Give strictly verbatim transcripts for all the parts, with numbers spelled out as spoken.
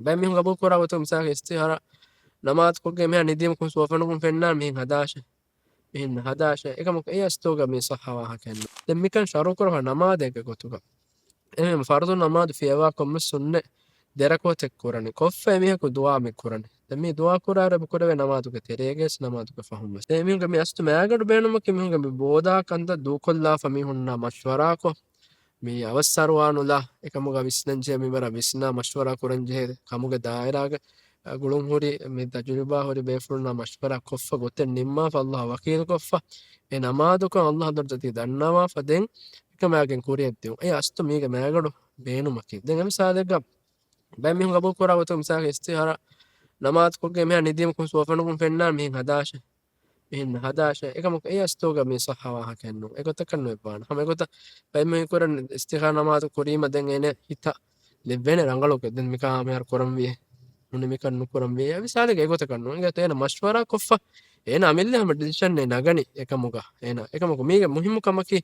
ބައެއް މީހުން ގަބޫލު ކުރާ ގޮތުން މިސާލަކަށް އިސްތިޚާރާ ނަމާދު ކޮށްގެން މިހާ ނިދީމަ ކުން ސުވަފަނުގުން ފެންނާން މިހެން ހަދާށޭ، މިހެން ހަދާށޭ. އެކަމަކު އެ އަސްތޯގަ މި ޞައްޙަ ވާހަކައެއް ނޫން. ދެން މިކަން ޝަރު ކުރައްވާ ނަމާދެއްގެ ގޮތުގަ. އެހެން ފަރުޟު ނަމާދު ފިޔަވާ ކޮންމެ ސުންނަތް ދެ ރަކުޢަތެއް ކުރަނީ. ކޮށްފަ އެމީހަކު ދުޢާ މި ކުރަނީ. ދެން މި ދުޢާ ކުރާއިރު އެބަ ކުރެވޭ ނަމާދުގެ ތެރޭގައި ނަމާދުގެ ފަހުން ވެސް. ދެން މީހުންގެ މި އަސްލު މައިގަނޑު ބޭނުމަކީ މީހުންގެ މި ބޯދާ ކަންތައް ދޫކޮށްލާފަ މީހުންނާ މަޝްވަރާކޮށް، މި އަވަސް އަރުވާނުލާ އެކަމުގަ ވިސްނަން ޖެހޭ މިންވަރަށް ވިސްނާ މަޝްވަރާ ކުރަން ޖެހޭ ކަމުގެ ދާއިރާގެ ގުޅުން ހުރި މި ތަޖުރިބާ ހުރި ބޭފުޅުންނާ މަޝްވަރާ ކޮށްފަ ގޮތެއް ނިންމާފަ އައްލާހަށް ވަކީލުކޮށްފަ އެ ނަމާދުކަން އައްލާހަށް ދަރުޖަތީ ދަންނަވާފަ ދެން އެކަމާގެން ކުރިއަށް ދިއުން. އެ އަސްލު މީގެ މައިގަނޑު ބޭނުމަކީ. ދެން އެ މިސާލެއްގަ ބައެއް މީހުން ގަބޫލު ކުރާ ގޮތުން މިސާލަކަށް އިސްތިޚާރާ ނަމާދު ކޮށްގެން މިހާ ނިދީމަ ކުން ސުވަފަނުގުން ފެންނާން މިހެން ހަދާށޭ، މިހެން ހަދާށޭ. އެކަމަކު އެ އަސްތޯގަ މި ޞައްޙަ ވާހަކައެއް ނޫން. އެގޮތަކަށް ނުވެއްވާނެ. ހަމަ އެގޮތަށް ބައެއް މީހުން ކުރަން އިސްތިޚާރާ ނަމާދު ކުރީމަ ދެން އޭނެ ހިތަށް ލިބޭނެ ރަނގަޅުގެ. ދެން މިކާ މިހާރު ކުރަންވީ، ނޫނީ މިކަން ނުކުރަންވީ. އެ މިސާލެއްގެ އެގޮތަކަށް ނޫން. އެގޮތަށް އޭނަ މަޝްވަރާ ކޮށްފަ އޭނަ އަމިއްލަ ހަމަ ޑިސިޝަންއެއް ނަގަނީ އެކަމުގަ. އޭނަ އެކަމަކު މީގެ މުހިއްމު ކަމަކީ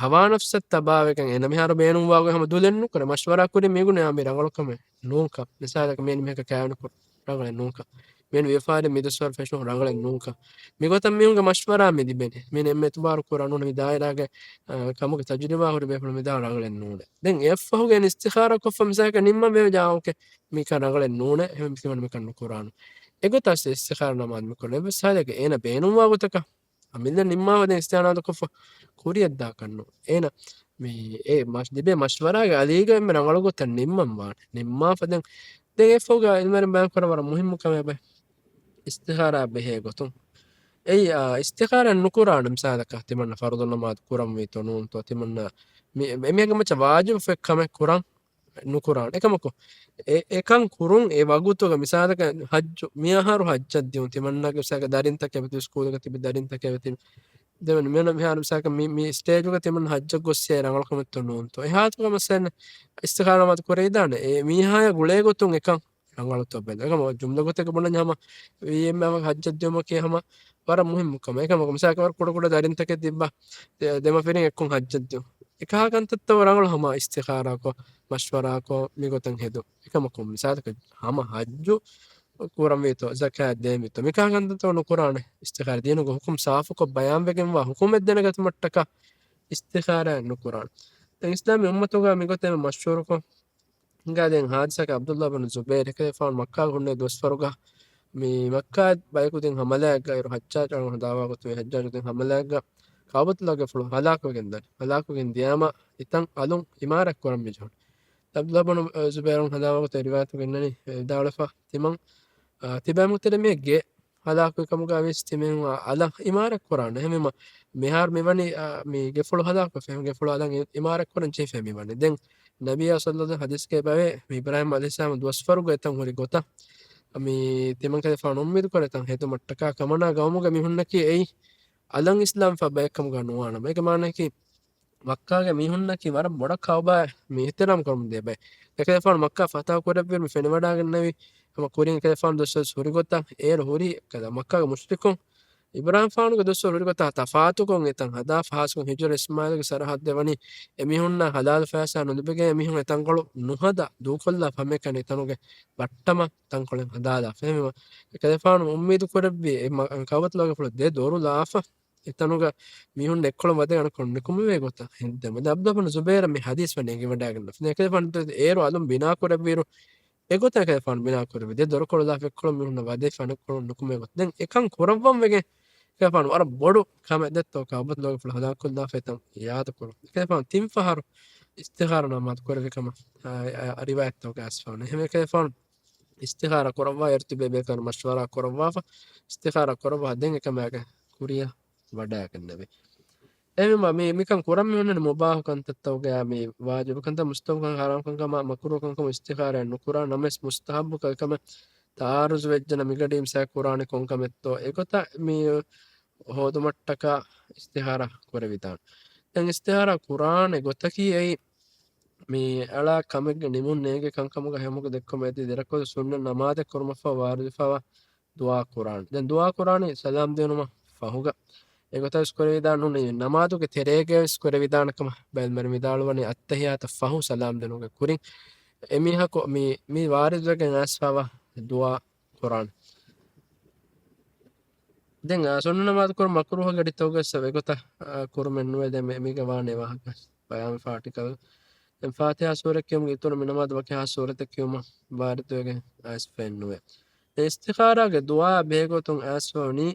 ހަވާ ނަފްސަށް ތަބާވެގެން އޭނަ މިހާރު ބޭނުންވާގޮތް ހަމަ ދުލެއް ނުކުރޭ. މަޝްވަރާ ކުރީ މީގުނަ މި ރަނގަޅު ކަމެއް ނޫންކަން. މިސާލަކަށް މީން މީހަކަށް ކާވެނި ކުރުން ރަނގަޅެއް ނޫންކަން. މީން ވިޔަފާރި މި ދުސްވަރު ފެށުން ރަނގަޅެއް ނޫންކަން. މިގޮތަށް މީހުންގެ މަޝްވަރާ މި ލިބޭނެ. މީން އެންމެ އިތުބާރު ކުރާ ނޫން މި ދާއިރާގެ، އަ، ކަމުގެ ތަޖުރިބާ ހުރި ބޭފުޅުން މި ދާ ރަނގަޅެއް ނޫނޭ. ދެން އެއަށްފަހުގެ އިސްތިޚާރާ ކޮށްފަ މިސާލަކަށް ނިންމަން ވޭ ޖާ އޯކޭ. މިކަން ރަނގަޅެއް ނޫނޭ. އެހެން މިކަން ނުކުރާނު. އެގޮތަށް އިސްތިޚާރާ ނަމާދު މި ކުރަނީ. އެއްވެސް ހާލެއްގަ އޭނަ ބޭނުންވާ ގޮތަކަށް އަމިއްލަ ނިންމާފަ ދެން އިސްތިޢާނާތު ކޮށްފަ ކުރިއަށްދާކަށްނު. އޭނަ މި އެ މަޝް-، ލިބޭ މަޝްވަރާގެ އަލީގަ އެންމެ ރަނގަޅު ގޮތަށް ނިންމަން ވާނެ. ނިންމާފަ ދެން، ދެން އެފަހުގަ އިލްމުވެރިން ބަޔާން ކުރަން ވަރަށް މުހިއްމު ކަމެއް ބައެއް އިސްތިޚާރާ ބެހޭ ގޮތުން. އެއީ، އާ، އިސްތިޚާރާ ނުކުރާނެ. މިސާލަކަށް ތިމަންނަ ފަރުޟު ނަމާދު ކުރަންވީތޯ ނޫންތޯ ތިމަންނަ މި-، އެމީހަކަށް މައްޗަށް ވާޖިބު ފެ-، ކަމެއް ކުރަން ނުކުރާނެ. އެކަމަކު، އެ-، އެކަން ކުރުން އެ ވަގުތުގަ މިސާލަކަށް ހައްޖު، މިއަހަރު ހައްޖަށް ދިއުން ތިމަންނަގެ މިސާލަކަށް ދަރިންތަކެއް ވެތި، ސްކޫލުގަ ތިބި ދަރިންތަކެއް ވެތި. ދެން މި-، މިހާރު މިސާލަކަށް މި-، މި ސްޓޭޖުގަ ތިމަން ހައްޖަށް ގޮއްސޭ ރަނގަޅު ކަމެއްތޯ ނޫންތޯ. އެހާތުގަ މައްސަލަ އިސްތިޚާރާ ނަމާދު ކުރެވިދާނެ. އެ މީހާޔާ ގުޅޭ ގޮތުން އެކަން ރަނގަޅުތޯ ބެލުން. އެކަމަ ޖުމްލަ ގޮތެއްގަ ބުނަން ހަމަ ވީ އެމް އެމް ހައްޖަށް ދިއުމަކީ ހަމަ ވަރަށް މުހިއްމު ކަމެއް. އެކަމަކު މިސާލަކަށް ވަރަށް ކުޑަ ކުޑަ ދަރިންތަކެއް ތިއްބާ ދެ-، ދެމަފިރިން އެއްކޮށް ހައްޖަށް ދިއުން. އެކަހަލަ ކަންތައްތައް ރަނގަޅު ހަމަ އިސްތިޚާރާކޮށް، މަޝްވަރާކޮށް، މިގޮތަށް ހެދުން. އެކަމަކު މިސާލަކަށް ހަމަ ހައްޖު ކުރަންވީތޯ، ޒަކާތް ދޭންވީތޯ، މިކަހަލަ ކަންތައްތައް ނުކުރާނެ. އިސްތިޚާރާ ދީނުގެ ހުކުމް ސާފުކޮށް ބަޔާންވެގެންވާ ހުކުމެއް ދެނެގަތުމަށްޓަކާ އިސްތިޚާރާ ނުކުރާނެ. ދެން އިސްލާމީ އުއްމަތުގަ މިގޮތަށް މަޝްހޫރުކޮށް ހިނގާދޭން ހާދިސާއަކީ ޢަބްދުﷲ ބިން ޒުބައިރު އެކަލޭފާނު މައްކާގަ ހުންނެވި ދުވަސްވަރުގަ މި މައްކާ ބަޔަކު ދިން ހަމަލާއެއްގައިރު ޙައްޖާޖު ރަނގަޅު ހަދާވާ ގޮތުން ޙައްޖާޖު ދިން ހަމަލާއެއްގަ ކަޢުބަތުﷲގެފުޅު ހަލާކުވެގެން ދާނެ. ހަލާކުވެގެން ދިޔާމަ އެތަން އަލުން ޢިމާރާތް ކުރަން މިޖެހުނު. ޢަބްދުﷲ ބިން ޒުބައިރު ހަދާވާ ގޮތުން ރިވާޔަތު ގެންނަނީ ވިދާޅުވެފަ ތިމަން، އާ، ތިބޭ މުތެރެމޭގެ ހަލާކުވި ކަމުގަ ވިޔަސް ތިމެން އަލަށް އިމާރާތް ކުރާނެ. އެހެންވީމަ މިހާރު މިވަނީ، އާ، މި ގެފުޅު ހަލާކުވެފަ. އެހެން ގެފުޅު އަލަށް އި-، އިމާރާތް ކުރަން ޖެހިފަ މިވަނީ. ދެން ނަބިއްޔާ ޞައްލަﷲ ޙަދީޘްގައި ބަވޭ، މި އިބްރާހީމް ޢަލައިހިއްސަލާމް ދުވަސްވަރުގަ އެތަން ހުރި ގޮތަށް މި ތިމަން ކަލޭފާނު އުއްމީދު ކުރޭ ތަން ހެދުމަށްޓަކާ ކަމަނާ ގައުމުގެ މީހުންނަކީ އެއީ އަލަށް އިސްލާމްވެފަ ބައެއް ކަމުގަ ނުވާނަމަ. އޭގެ މާނައަކީ މައްކާގެ މީހުންނަކީ ވަރަށް ބޮޑަށް ކަޢުބާއަށް މި އިޙްތިރާމް ކުރަމުން ދޭ ބައެއް. އެކަލޭފާނު މައްކާ ފަތަޙު ކުރެއްވިއިރު މި ފެނިވަޑައިގެންނެވި ހަމަ ކުރިން އެކަލޭފާނު ދުވަސްވަރު ހުރި ގޮތަށް އޭރު ހުރީ ކަލޭ މައްކާގެ މުޝްރިކުން އިބްރާހީމް ފާނުގެ ދުވަސްވަރު ހުރި ގޮތާ ތަފާތުކޮށް އެތަން ހަދާ ފަހާސްކޮށް ހިޖުރަ އިސްމާޢީލުގެ ސަރަޙައްދެއް ވަނީ އެމީހުންނާ ހަލާލު ފައިސާ ނުލިބިގެން އެމީހުން އެތަންކޮޅު ނުހަދާ ދޫކޮށްލާ ފަހަމެކަނި އެތަނުގެ ބައްޓަމަށް ތަންކޮޅެއް ހަދާލާފަ. އެހެންވީމަ އެކަލޭފާނު އުއްމީދު ކުރެއްވި އެ މަ-، ކަޢުބަތުﷲގެފުޅު ދެ ދޮރު ލާފަ އެތަނުގަ މީހުން އެއްކޮޅުން ވަދެ އަނެއްކޮޅުން ނިކުމެވޭ ގޮތަށް ހިންދެމު. ދެން ޢަބްދުﷲ ބިން ޒުބައިރަށް މި ޙަދީޘް ވަނީ އެނގިވަޑައިގަންނަ. އެކަލޭފާނު އޭރު އަލުން ބިނާ ކުރެއްވިއިރު އެގޮތަށް އެކަލޭފާނު ބިނާ ކުރެއްވި. ދެ ދޮރުކޮޅު ލާފަ އެއްކޮޅުން މީހުންނަށް ވަދެފަ އަނެއްކޮޅުން ނުކުމެވޭ ގޮތަށް. ދެން އެކަން ކުރައްވަން ވެގެން އެކަލޭފާނު ވަރަށް ބޮޑު ކަމެއް ދެއްތޯ ކަޢުބަތުﷲގެފުޅު ހަލާކުކޮށްލާފަ އެތަން އިޢާދަ ކުރުން. އެކަލޭފާނު ތިން ފަހަރު އިސްތިޚާރާ ނަމާދު ކުރެއްވި ކަމަށް، އާ، އާ، ރިވާޔަތްތަކުގަ އައިސްފަ ވަނީ. އެހެންވެ އެކަލޭފާނު އިސްތިޚާރާ ކުރައްވާ އޭރު ތިބޭ ބޭކަލުން މަޝްވަރާ ކުރައްވާފަ، އިސްތިޚާރާ ކުރައްވާ ދެން އެކަމާގެ ކުރިއަށް ވަޑައިގެންނެވި. އެހެންވީމަ މި-، މިކަން ކުރަން މި އޮންނަނީ މުބާހު ކަންތައްތަކުގައި މި ވާޖިބު ކަންތައް، މުސްތަޙައްބު ކަން، ޙަރާމް ކަންކަމާ މަކުރޫހު ކަންކަމު އިސްތިޚާރާ ނުކުރާ ނަމަވެސް މުސްތަޙައްބު ކަންކަމެއް ތަޢާރުޒު ވެއްޖެނަ މިގަޑީ މިސާ ކުރާނެ ކޮންކަމެއްތޯ އެގޮތަށް މި ހޯދުމަށްޓަކާ އިސްތިޚާރާ ކުރެވިދާނެ. ދެން އިސްތިޚާރާ ކުރާނެ ގޮތަކީ އެއީ މި އަޅާ ކަމެއްގެ ނިމުން ނޭނގޭ ކަންކަމުގަ ހެޔޮމަކު ދެއްކުމަށް އެދި ދެރަކުޢަތު ސުންނަ ނަމާދެއް ކުރުމަށްފަހު ވާރިދުވެފައިވާ ދުޢާ ކުރާނެ. ދެން ދުޢާ ކުރާނީ ސަލާމް ދިނުމަށް ފަހުގަ. އެގޮތަށް ވެސް ކުރެވިދާނެ ނޫނީ ނަމާދުގެ ތެރޭގަ ވެސް ކުރެވިދާނެ ކަމަށް ބައެއް މަރި ވިދާޅުވަނީ އައްތަޙިއްޔާތަށް ފަހު ސަލާމް ދިނުމުގެ ކުރިން. އެމީހަކު މި، މި ވާރިދުވެގެން އައިސްފައިވާ ދުޢާ ކުރާނެ. ދެން، އާ، ސުންނަ ނަމާދު ކުރުން މަކްރޫހުގެ ގަޑިތަކުގައި ވެސް އެގޮތަށް، އާ، ކުރުމެއް ނުވޭ. ދެން މި، މީގަ ވާނެ ވާހަކަ ބަޔާން ފާޓިކަލް. ދެން ފާތިހާ ސޫރަ ކިޔުމުގެ އިތުރު މި ނަމާދު ވަކި ހާ ސޫރަތެއް ކިޔުމަށް ވާރިދުވެގެން އައިސްފައެއް ނުވޭ. ދެން އިސްތިޚާރާގެ ދުޢާ ބެހޭގޮތުން އައިސްފަވަނީ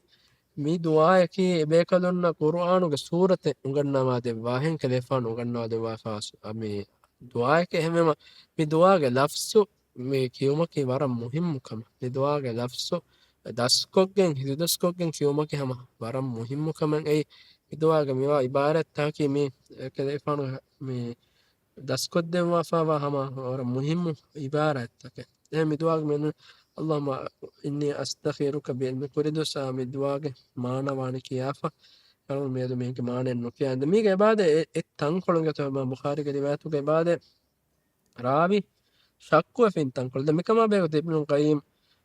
މި ދުޢާއަކީ އެބޭކަލުންނަށް ޤުރުއާނުގެ ސޫރަތެއް އުނގަންނަވާ ދެއްވާހެން ކަލޭފާނު އުނގަންނަވާ ދެއްވާފާސް މި ދުޢާއެކޭ. އެހެންވީމަ މި ދުޢާގެ ލަފްޒު މި ކިޔުމަކީ ވަރަށް މުހިއްމު ކަމެއް. މި ދުޢާގެ ލަފްޒު ދަސްކޮށްގެން، ހިތުދަސްކޮށްގެން ކިޔުމަކީ ހަމަ ވަރަށް މުހިއްމު ކަމެއް. އެއީ މި ދުޢާގެ މިވާ އިބާރާތްތަކަކީ މި ކަލޭފާނު މި ދަސްކޮށްދެއްވާފައިވާ ހަމަ ވަރަށް މުހިއްމު އިބާރާތްތަކެއް. އެހެން މި ދުޢާގެ މި، اللهم إني أستخيرك بعلمك، ކުރިދުސް މި ދުޢާގެ މާނަ ވާނީ ކިޔާފަ. އަޅުގަނޑު މިއަދު މީގެ މާނައެއް ނުކިޔާ. ދެން މީގެ އެބާދެ އެ، އެ ތަންކޮޅު ގެތޯ އިމާމް ބުޚާރީގެ ރިވާޔަތުގެ އެބާދެ ރާވީ ޝައްކުވެފިން ތަންކޮޅު. ދެން މިކަމާ ބެހޭގޮތުން އިބްނު ޤައްޔިމް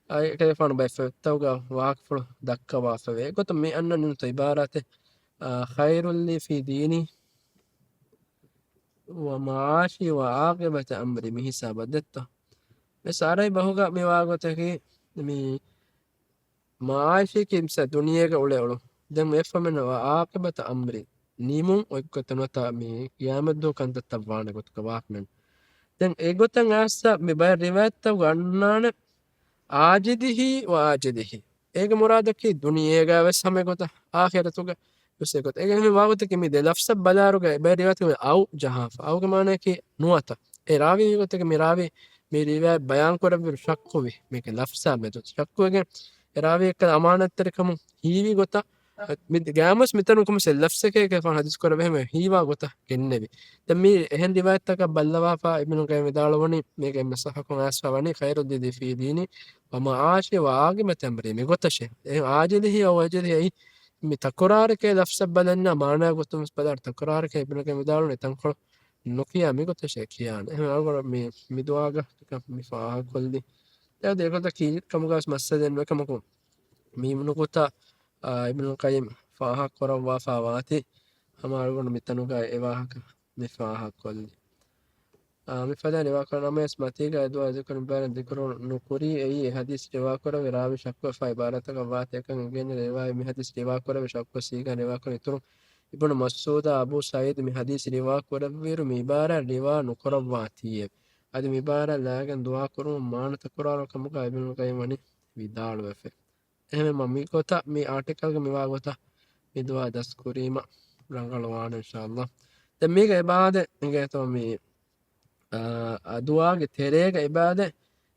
އާ، އެކަލޭފާނު ބައެއް ފޮތްތަކުގަ ވާހަކަފުޅު ދައްކަވާފަވޭ. އެގޮތުން މި އަންނަނީ އިބާރާތެއް، އާ، خير لي في ديني ومعاشي وعاقبة أمري މި ހިސާބަށް ދެއްތޯ. ވެސް އަރަބި ބަހުގަ މި ވާގޮތަކީ މި މަޢާޝީ ކީ މިސާ ދުނިޔޭގަ އުޅޭ އުޅުން. ދެން އެއްފަމެން ވަ عاقبة أمري ނިމުން އޮތްގޮތަށް ނުވަތަ މި ޤިޔާމަތްދުވަހު ކަންތައްތައް ވާނެ ގޮތުގަ ވާކަމެން. ދެން އެގޮތަށް އައިސް މި ބައެއް ރިވާޔަތްތަކުގަ އަންނާނެ عاجله وآجله. އޭގެ މުރާދަކީ ދުނިޔޭގަ ވެސް ހަމަ އެގޮތަށް އާޚިރަތުގަ ވެސް އެގޮތަށް. އޭގެ މި ވާގޮތަކީ މި ދެ ލަފްޒަށް ބަލާއިރުގަ ބައެއް ރިވާޔަތުގަ އައު ޖަހާފަ. އައުގެ މާނައަކީ ނުވަތަ. އެ ރާވީ ގޮތަކީ މި ރާވީ މި ރިވާޔަތް ބަޔާން ކުރެއްވިއިރު ޝައްކުވި މީގެ ލަފްޒާ މެދު. ޝައްކުވެގެން އެ ރާވީ އެއްކަލަ އަމާނަތްތެރިކަމުން ހީވި ގޮތަށް މި ގާމަސް މިތަނުން ކޮންމެސް ލަފްޒެކޭ ކަލޭފާނު ހަދީސް ކުރެއްވި ހަމަ ހީވާ ގޮތަށް ގެންނެވި. ދެން މި އެހެން ރިވާޔަތްތަކަށް ބައްލަވާފަ އިބްނު ޤައްޔިމް ވިދާޅުވަނީ މީގެ އެންމެ ޞައްޙަކޮށް އައިސްފަ ވަނީ خير لي في ديني ومعاشي وعاقبة أمري މި ގޮތަށޭ. އެ عاجله وآجله އެއީ މި ތަކުރާރެކޭ ލަފްޒަށް ބަލަންޏާ މާނަ ގޮތުން ވެސް ބަލާއިރު ތަކުރާރެކޭ އިބްނު ޤައްޔިމް ވިދާޅުވަނީ ތަންކޮޅު ނުކިޔާ މި ގޮތަށޭ ކިޔާނެ. އެހެން އަޅުގަނޑު މި، މި ދުޢާގަ މި ފާހަގަކޮށްލީ. އެ އަދި އެގޮތަށް ކީރިތި ކަމުގަވެސް މައްސަލައެއް ނުވޭ ކަމަކު، މި ނުކުތާ، އާ، އިބްނުލް ޤައްޔިމް ފާހަގަ ކުރައްވާފާ ވާތީ، ހަމަ އަޅުގަނޑު މިތަނުގައި އެ ވާހަކަ މި ފާހަގަކޮށްލީ. އާ، މި ފަދަ ރިވާކުރަން ނަމަވެސް މަތީގަ އެ ދުޢާ ޒިކުރު މި ބަޔަން ޒިކުރު ނުކުރީ. އެއީ އެ ޙަދީޘް ރިވާކުރެވި ރާވީ ޝައްކުވެފާ އިބާރާތަކަށް ވާތީ. އެކަން އެނގޭނެ ރިވާޔަތް މި ޙަދީޘް ރިވާކުރެވި ޝައްކު ސީގާ ރިވާކުރި އިތުރު އިބްނު މަސްޢޫދާ އަބޫ ސަޢީދު މި ޙަދީޘް ރިވާކުރެއްވިއިރު މި އިބާރާތް ރިވާ ނުކުރައްވާތީއޭ. އަދި މި އިބާރާތް ލާގެން ދުޢާ ކުރުމުން މާނަ ތަކުރާރު ކަމުގަ އިބްނުލް ޤައްޔިމް ވަނީ ވިދާޅުވެފަ. އެހެންވީމަ މި ގޮތަށް މި އާޓިކަލްގަ މިވާ ގޮތަށް މި ދުޢާ ދަސް ކުރީމަ ރަނގަޅުވާނެ އިންޝާﷲ. ދެން މީގެ އެބާދެ އިނގޭތޯ މި، އާ، އާ، ދުޢާގެ ތެރޭގަ އެބާދެ،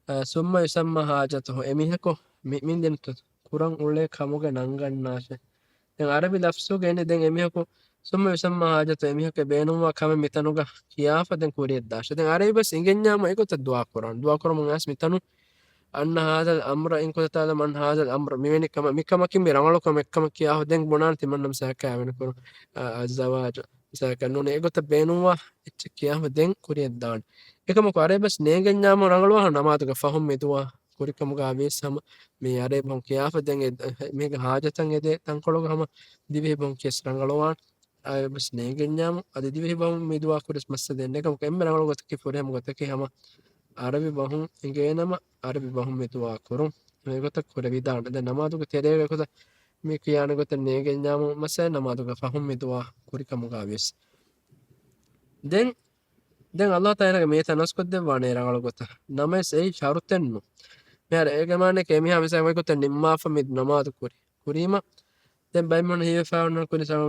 އާ، ސުއްމަ ޔުސައްމާ ޙާޖަތަހު އެމީހަކު މި، މި ދެން ކުރަން އުޅޭ ކަމުގެ ނަންގަންނާށޭ. ދެން އަރަބި ލަފްޒުގަ އިން ދެން އެމީހަކު ސުއްމަ ޔުސައްމާ ޙާޖަތު އެމީހަކު ބޭނުންވާ ކަމެއް މިތަނުގަ ކިޔާފަ ދެން ކުރިއަށް ދާށޭ. ދެން އަރަބި ބަސް އިނގެންޏާމު އެގޮތަށް ދުޢާ ކުރާން. ދުޢާ ކުރަމުން އައިސް މިތަނު أن هذا الأمر إن كنت تعلم أن هذا الأمر މިވެނި ކަމަށް، މި ކަމަކީ މި ރަނގަޅު ކަމެއް ކަމަށް ކިޔާފަ ދެން ބުނާނެ ތިމަންނަ މިސާލަކަށް އަވެނި ކުރު، އަ، الزواج މިސާލަކަށް ނޫނީ އެގޮތަށް ބޭނުންވާ އެއްޗެއް ކިޔާފަ ދެން ކުރިއަށް ދާން. އެކަމަކު އަރަބި ބަސް ނޭނގެންޏާމު ރަނގަޅުވާ ނަމާދުގެ ފަހުން މި ދުޢާ ކުރިކަމުގަ ވިޔަސް ހަމަ މި އަރަބި ބަހުން ކިޔާފަ ދެން އެ، މީގެ ޙާޖަތަށް އެދޭ ތަންކޮޅުގަ ހަމަ ދިވެހި ބަހުން ކިޔަސް ރަނގަޅުވާން. އަރަބި ބަސް ނޭނގެންޏާމު އަދި ދިވެހި ބަހުން މި ދުޢާ ކުރިޔަސް މައްސަލައެއް ނެތް ކަމަކު އެންމެ ރަނގަޅު ގޮތަކީ ފުރިހަމަ ގޮތަކީ ހަމަ އަރަބި ބަހުން އިނގޭނަމަ އަރަބި ބަހުން މި ދުޢާ ކުރުން. މި ގޮތަށް ކުރެވިދާނެ. ދެން ނަމާދުގެ ތެރޭގަ އެގޮތަށް މި ކިޔާނެ ގޮތެއް ނޭނގެންޏާމު މައްސަލަ ނަމާދުގެ ފަހުން މި ދުޢާ ކުރިކަމުގަ ވިޔަސް. ދެން، ދެން ﷲ ތަޢާލާގެ މި ތަނަސް ކޮށްދެއްވާނެ ރަނގަޅު ގޮތަށް. ނަމަވެސް އެއީ ޝަރުތެއް ނޫން. މިހާރު އޭގެ މާނައަކީ އެމީހާ މިސާލަކަށް އެގޮތަށް ނިންމާފަ މި ނަމާދު ކުރި. ކުރީމަ ދެން ބައެއް މީހުން ހީވެފަ އޮންނަ ކުރި ސަމަ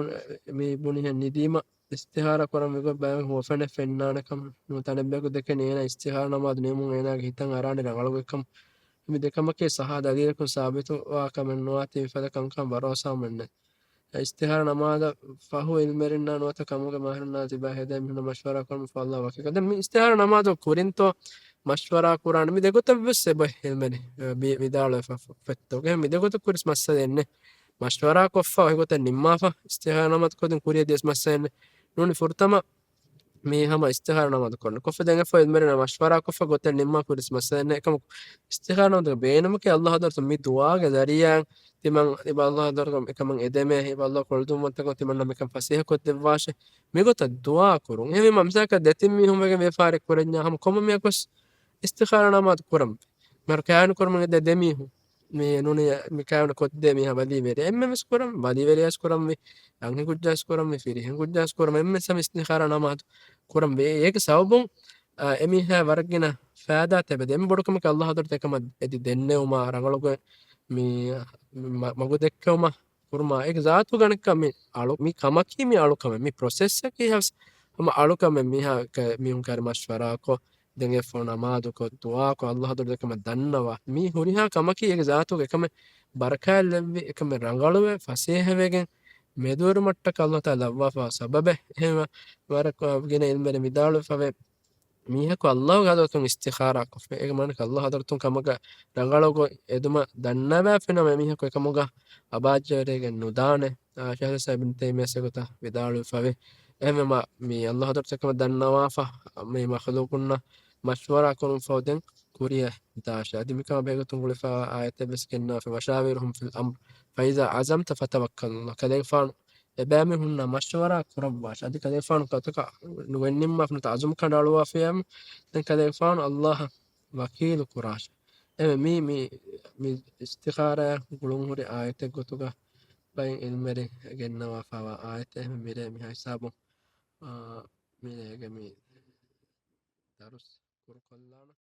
މި ބުނިހެން ނިދީމަ އިސްތިޚާރާ ކުރަން ވިގޮތް ބައެއް ހުވަފެނެއް ފެންނާނެ ކަމަށް ނޫން. ތަނެއް ބަޔަކު ދެކެނީ އޭނާ އިސްތިޚާރާ ނަމާދު ނިމުމުން އޭނާގެ ހިތަށް އަރާނެ ރަނގަޅު ގޮތްކަމަށް. މި ދެ ކަމަކީ ސައްޙަ ދަލީލަކުން ސާބިތުވާ ކަމެއް ނުވާތީ މިފަދަ ކަންކަން ބަރޯސާވުމެއް ނެތް. އިސްތިޚާރާ ނަމާދަށް ފަހު ޢިލްމެއް ނުވަތަ ކަމުގެ މައިހަރުންނާ ތިބާ ހެދޭ މީހުންނާ މަޝްވަރާ ކުރަމުން ފައްލާ ވަކިކޮށް. ދެން މި އިސްތިޚާރާ ނަމާދު ކުރިންތޯ މަޝްވަރާ ކުރާނެ މި ދެގޮތަށް ވެސް އެބަ ހިލްމެނި ވި-، ވިދާޅުވެފަ ފެއްތޯ. މި ދެގޮތަށް ކުރިސް މައްސަލައެއް ނެތް. މަޝްވަރާ ކޮށްފަ އޮތްގޮތަށް ނިންމާފަ އިސްތިޚާރާ ނަމާދު ކޮށްދިން ކުރިއަށް ދިޔަސް މައްސަލައެއް ނެތް. ނޫނީ ފުރަތަމަ މީ ހަމަ އިސްތިޚާރާ ނަމާދު ކޮށްނެ. ކޮށްފަ ދެން އެފަ އިލްމެރިން މަޝްވަރާ ކޮށްފަ ގޮތެއް ނިންމާ ކުރިސް މައްސަލައެއް ނެތް. އެކަމަކު އިސްތިޚާރާ ނަމާދުގެ ބޭނުމަކީ ﷲ ދަރުތު މި ދުޢާގެ ޒަރީޢާއިން ތިމަން އިބަ ﷲ ދަރުގަ އެކަމަށް އެދެމޭ، އިބަ ﷲ ކޮޅުދުންވަންތަކަން ތިމަންނަ މިކަން ފަސޭހަ ކޮށްދެއްވާށޭ. މިގޮތަށް ދުޢާ ކުރުން. އެހެންވީމަ މިސާލަކަށް ދެތިން މީހުން ވެގެން ވިޔަފާރި ކުރަންޏާ ހަމަ ކޮންމެ މީހަކުވެސް އިސްތިޚާރާ ނަމާދު ކުރަން. މިހާރު ކާވެނި ކުރަމުން އެދޭ ދެ މީހުން. މި ނޫނީ މި ކާވެނި ކޮށްދޭ މީހާ ވަލީވެރި. އެންމެން ވެސް ކުރަން، ވަލީވެރިޔާ ވެސް ކުރަންވީ، އަންހެން ކުއްޖާ ވެސް ކުރަންވީ، ފިރިހެން ކުއްޖާ ވެސް ކުރަން، އެންމެން ސަމި އިސްތިޚާރާ ނަމާދު ކުރަން ވޭ. އޭގެ ސަބަބުން، އާ، އެމީހާ ވަރަށް ގިނަ ފައިދާ ތެބެ. ދެން ބޮޑު ކަމަކީ އައްލާހު ޙަޟްރަތު އެކަމަށް އެދި ދެންނެވުމާ ރަނގަޅުގޮތް މި، މި މަ-، މަގު ދެއްކެވުމަށް ކުރުމާ. އޭގެ ޒާތުގަ އަނެއްކާ މި އަޅު-، މި ކަމަކީ މި އަޅުކަމެއް. މި ޕްރޮސެސްއަކީ ހަމަ އަޅުކަމެއް. މީހާ ކަ-، މީހުން ކާރި މަޝްވަރާކޮށް، ދެން އެފަހު ނަމާދުކޮށް، ދުޢާކޮށް، އައްލާހު ޙަޟްރަތު އެކަމަށް ދަންނަވާ. މީ ހުރިހާ ކަމަކީ އޭގެ ޒާތުގަ އެކަމެއް ބަރަކާތް ލެއްވި، އެކަމެއް ރަނގަޅުވެ، ފަސޭހަވެގެން މެދުވެރިވުމަށްޓަކައި އައްލާހު ތަޢާލާ ލައްވާފަ ސަބަބެއް. އެހެންވެ، ވަރަށް ގިނަ ޢިލްމުވެރިން ވިދާޅުވެފަވޭ، މީހަކު އައްލާހުގެ ޙަޟްރަތުން އިސްތިޚާރާ ކޮށްފަ. އޭގެ މާނަ އައްލާހު ޙަޟްރަތުން ކަމަކަށް ރަނގަޅުގޮތް އެދުމަށް ދަންނަވާފިނަމަ، މީހަކު އެކަމުގަ އަބާއްޖަވެރިވެގެން ނުދާނެ. އާ، ޝޭޚުލް އިސްލާމް އިބްނު ތައިމިއްޔާ އެގޮތަށް ވިދާޅުވެފަވޭ. އެހެންވީމަ، މި އައްލާހު ޙަޟްރަތު އެކަމަށް ދަންނަވާފަ، މި މަޚްލޫޤުންނަށް މަޝްވަރާ ކުރުން ފަހު ދެން ކުރިޔަށް ދާށޭ. އަދި މިކަމާ ބެހޭގޮތުން ގުޅިފަ އާޔަތެއް ވެސް ގެންނަވާފަ، وَشَاوِرْهُمْ فِي الْأَمْرِ فَإِذَا عَزَمْتَ فَتَوَكَّلْ عَلَى اللَّهِ. ކަލޭގެފާނު އެބައިމީހުންނާ މަޝްވަރާ ކުރައްވާށޭ. އަދި ކަލޭގެފާނު ގޮތަކަށް ނުގެންނިންމާފަ ނުވަތަ ޢަޒުމް ކަނޑައަޅުވާފައި ވަމުން، ދެން ކަލޭގެފާނު އައްލާހަށް ވަކީލު ކުރާށޭ. އެމެ މީ، މީ، މި އިސްތިޚާރާ ގުޅުންހުރި އާޔަތެއް ގޮތުގަ ބައެއް ޢިލްމުވެރިން ގެންނަވާފައިވާ އާޔަތެއް. އެމެ މިރޭ މިހާ ހިސާބުން، އާ، މިރޭގެ މި ދަރުސް ކުރުކޮށްލާނަން.